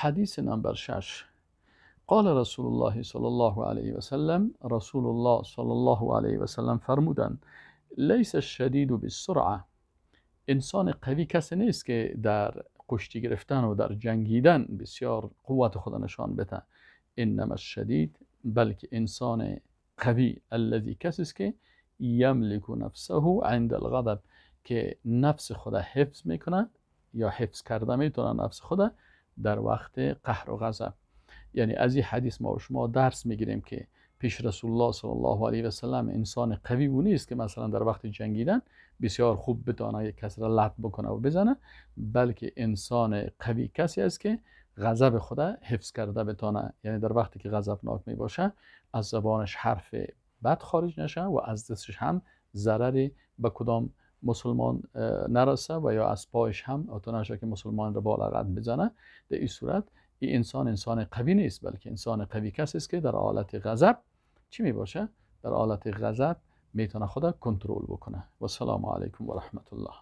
حدیث نمبر 6. قال رسول الله صلی الله علیه و سلم، رسول الله صلی الله علیه و سلم فرمودند: لیس الشدید بالسرعه. انسان قوی کسی نیست که در کشتی گرفتن و در جنگیدن بسیار قوت خود نشان بده. انما الشدید، بلکه انسان قوی، الذی کسی است که یملک نفسه عند الغضب، که نفس خود حفظ میکنه یا حفظ کرده میتونه نفس خود در وقت قهر و غضب. یعنی از این حدیث ما و شما درس میگیریم که پیش رسول الله صلی الله علیه و سلم انسان قوی او نیست که مثلا در وقت جنگیدن بسیار خوب بتانه یک کس را لط بکنه و بزنه، بلکه انسان قوی کسی است که غضب خود حفظ کرده بتانه. یعنی در وقتی که غضبناک می باشه از زبانش حرف بد خارج نشه و از دستش هم ضرری به کدام مسلمان نرسه و یا از پایش هم اتو نشه که مسلمان را با لغت بزنه. در این صورت این انسان انسان قوی نیست، بلکه انسان قوی کسی است که در حالت غضب چی می باشه؟ در حالت غضب میتونه خود کنترل بکنه. و السلام علیکم و رحمت الله.